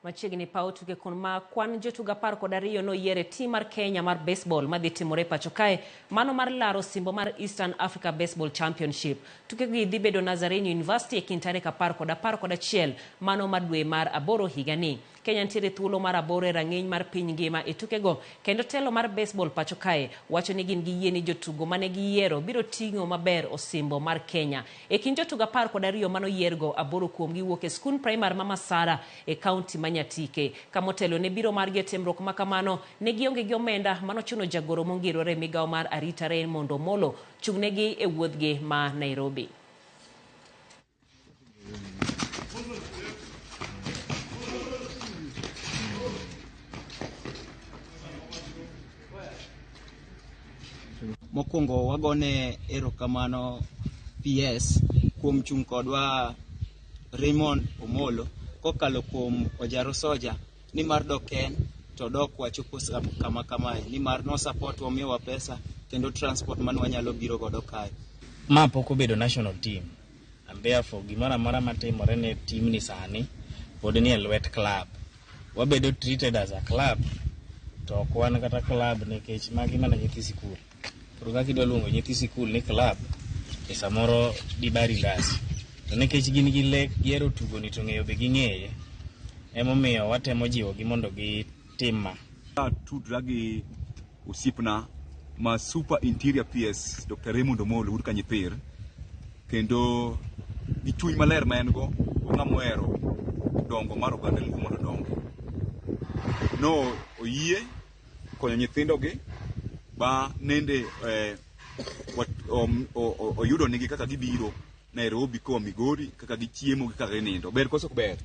Machiegni paw tuke kun ma kwan jotugo 12 noyier e tim mar Kenya mar baseball madhi timore pacho kae, mano mar laro osimbo mar Eastern Africa Baseball Championship. Tukegi dhi bedo Nazarene University e kind tarik 10 kod 11 mano mar dwe mar aboro higani. Kenya nitiere thuolo mar aboro e rang'iny mar piny ngima e tukego kendo telo mar baseball pacho kae wacho ni gin gi yie ni jotugo mane giyiero biro ting'o maber osimbo mar Kenya. E kind jotugo 12 manoyiergo, aboro kuomgi wuok e skund primar ma Masara e kaunti ma Nyatike. Ka motelo ne biro margi e timruok ma kamano, ne gionge gi omenda manochuno jagoro mongirore e migawo mar arita Raymond Omolo chung'negi e wuodhgi ma Nairobi. Mokwongo wagone erokamano PS kuom chung' kodwa Raymond Omolo kokalo kuom Ojaro Soja nimar dok en to dok wachopo kama kamae nimar no support omiyowa pesa kendo transport mane wanyalo biro godo kae. Ma pok obedo national team and therefore gimoro amora matimore ne team ni sani pod nie lwet club. Wabedo treated as a club to ok wan kata club nikech magi mana nyithi sikul. Koro kaka idwa luongo nyithi sikul ni club to samoro dibari ndasi. To nikech gin gi lek gihero tugoni to ng'eyo be ging'eye emomiyo watemo jiwogi mondo gitim ma. Tudra gi osiepna ma Super Interior PS Dr. Raymond Omolo wuod Kanyipir kendo gi chuny maler ma en go ng'ama ohero dongo mar oganda Luo mondo odongi. No oyie konyo nyithindogi ba nende oyudo nigi kaka gibiro Nairobi koa Migori kaka gichiemo gi kaka ginindo. Ber koso ok ber?